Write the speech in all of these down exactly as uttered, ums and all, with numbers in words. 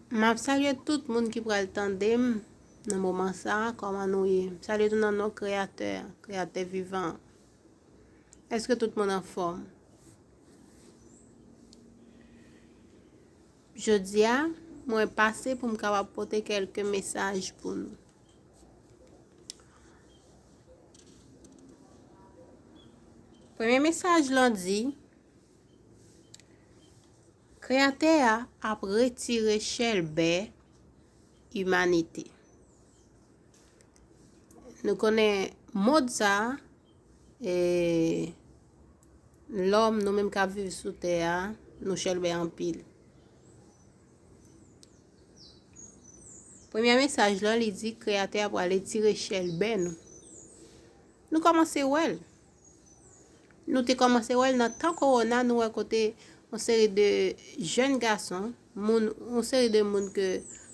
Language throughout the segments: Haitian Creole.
M ap salye tout moun ki pral tande m nan moman sa a. Kòman nou ye? M salye nou nan non Kreyatè a, Kreyatè vivan an. Èske tout moun anfòm? Jodi a, mwen pase pou m kapab pote kèlke mesaj pou nou. Premye mesaj lan di, Kreyatè a ap retire chèlbè imanite. Nou konnen mond sa a, e, lòm, nou menm k ap viv sou tè a, nou chèlbè anpil. Premye mesaj lan, li di Kreyatè a pral retire chèlbè nou. Nou kòmanse wè l. Nou te kòmanse wè l nan tan kowona, nou wè kote yon seri de jèn gason, moun, yon seri de moun ke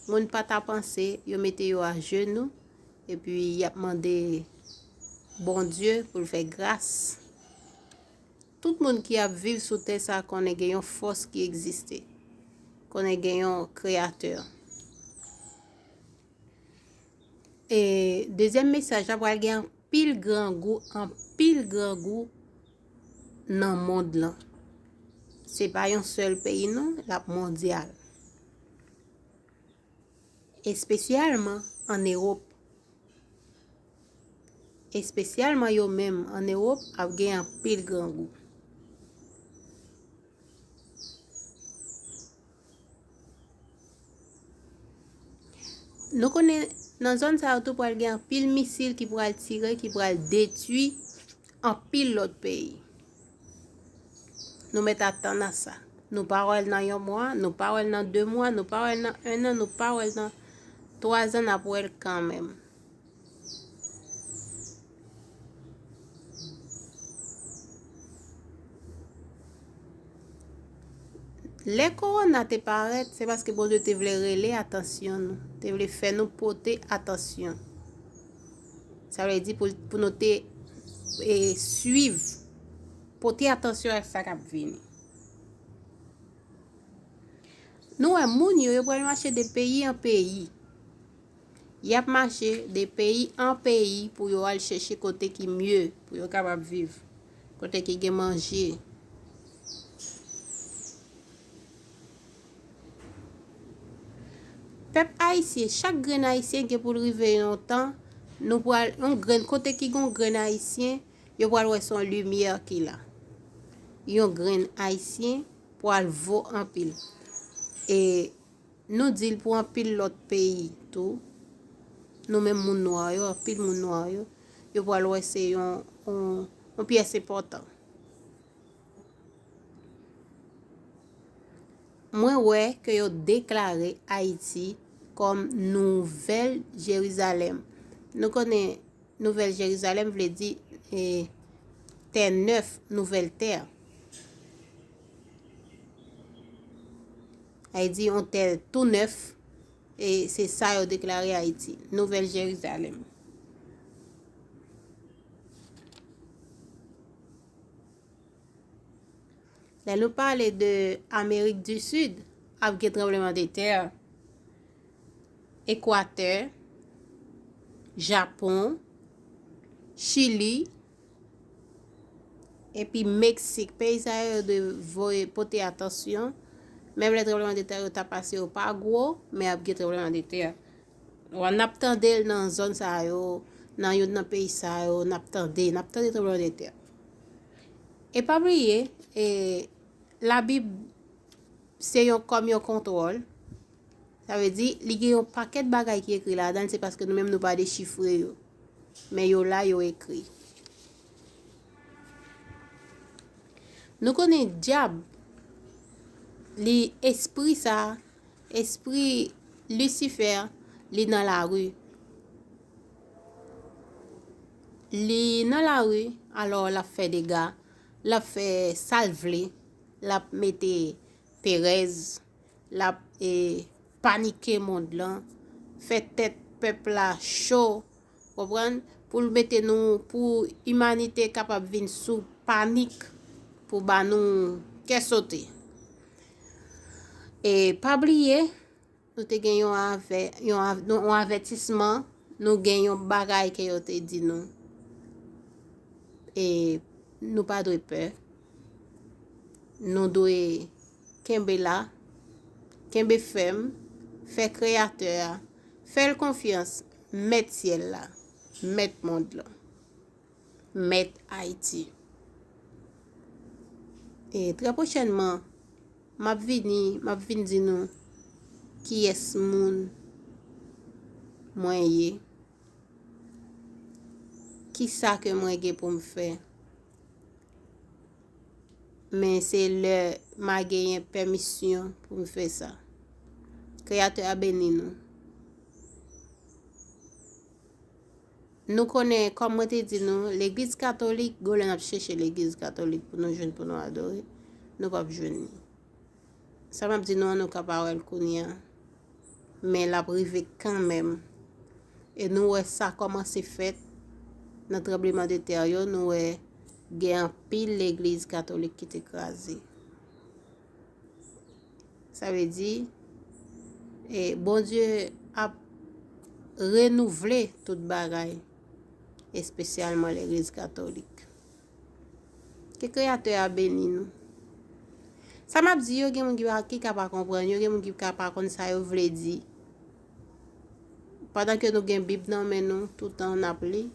moun pa ta panse, yo mete yo ajenou, epi y ap mande Bondye pou l fè gras. Tout moun ki ap viv sou tè sa a konnen gen yon fòs ki egziste, konnen gen yon Kreyatè. E dezyèm mesaj la, pral gen anpil grangou, anpil grangou nan mond lan. Se pa yon sèl peyi non, l ap mondyal. Espesyalman ann Ewòp. Espesyalman yo menm ann Ewòp ap gen anpil grangou. Nou konnen nan zòn sa yo tou pral gen anpil misil ki pral tire, ki pral detwi anpil lòt peyi. Nou mèt atann a sa. Nou pa wè l nan yon mwa, nou pa wè l nan de mwa, nou pa wè l nan en an, nou pa wè l nan twa zan, n ap wè l kanmenm. Lè kowona te parèt, se paske Bondye te vle rele atansyon nou, te vle fè nou pote atansyon. Sa vle di pou, pou nou te, e, swiv, pote atansyon a sa k ap vini. Nou wè moun yo, yo pral mache de peyi an peyi. Y ap mache de peyi an peyi pou yo al chèche kote ki mye, pou yo kapab viv, kote ki gen manje. Pèp ayisyen, chak grenn ayisyen gen pou l rive yon tan, nou pral, yon grenn, kote ki gen yon grenn ayisyen, yo pral wè se yon limyè ki la. Yon grenn ayisyen pral vo anpil. E nou di l pou anpil lòt peyi tou. Nou menm moun nwa yo, anpil moun nwa yo, yo pral wè se yon, yon, yon pyès enpòtan. Mwen wè ke yo deklare Ayiti kòm Nouvèl Jerizalèm. Nou konnen Nouvèl Jerizalèm vle di, e, tè nèf, nouvèl tè. Sa vle di yon tè tou nèf, e se sa yo deklare Ayiti, Nouvèl Jerizalèm. Lè nou pale de Amerik di Sid, ap gen tranblemanntè. Ekwatè, Japon, Chili, epi Meksik. Peyi sa yo dwe voye, pote atansyon. Menm lè tranblemanntè yo ta pase, yo pa gwo, men ap gen tranblemanntè. N ap tande l nan zòn sa yo, nan youn nan peyi sa yo, n ap tande, n ap tande tranblemanntè. E pa bliye, e, Labib se yon, kòm yon kontwòl. Sa vle di, li gen yon pakèt bagay ki ekri ladan l, se paske nou menm nou pa dechifre yo. Men yo la, yo ekri. Nou konnen dyab, li espri sa, espri Lisifè, li nan lari. Li nan lari, alò l ap fè dega, l ap fè sa l vle, l ap mete perèz, l ap, e, panike mond lan, fè tèt pèp la cho, konprann, pou l mete nou, pou imanite kapab vin sou panik, pou ba nou kè sote. E pa bliye, Nou te gen yon avè, yon av-, yon avètisman, nou gen yon bagay ke yo te di nou. E nou pa dwe pè. Nou dwe kenbe la, kenbe fèm, fè Kreyatè a, fè l konfyans, Mèt syèl la, Mèt mond lan, Mèt Ayiti. E trè pwochènman, m ap vini, m ap vin di nou kiyès moun mwen ye, kisa ke mwen gen pou m fè. Men se lè m a genyen pèmisyon pou m fè sa. Kreyatè a beni nou. Nou konnen, kòm mwen te di nou, legliz katolik, gen lè n ap chèche legliz katolik pou nou jwenn, pou nou adore, nou p ap jwenn li. Sa m ap di nou an, nou ka pa wè l kounye a, men l ap rive kanmenm. E nou wè sa kòmanse fèt nan tranbleman de tè yo, nou wè gen anpil legliz katolik ki te kraze. Sa vle di, e, Bondye ap renouvle tout bagay, espesyalman legliz katolik. Ke Kreyatè a beni nou. Sa m ap di yo, gen moun ki pa, ki ka pa konprann yo, gen moun ki ka pa konn sa yo vle di. Pandan ke nou gen Bib nan men nou, toutan n ap li,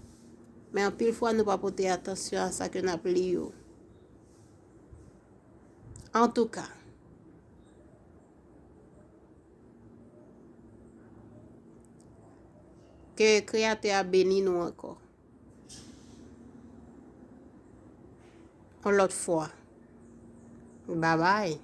men anpil fwa nou pa pote atansyon a sa ke n ap li yo. Antouka, ke Kreyatè a beni nou ankò. Yon lòt fwa. Babay.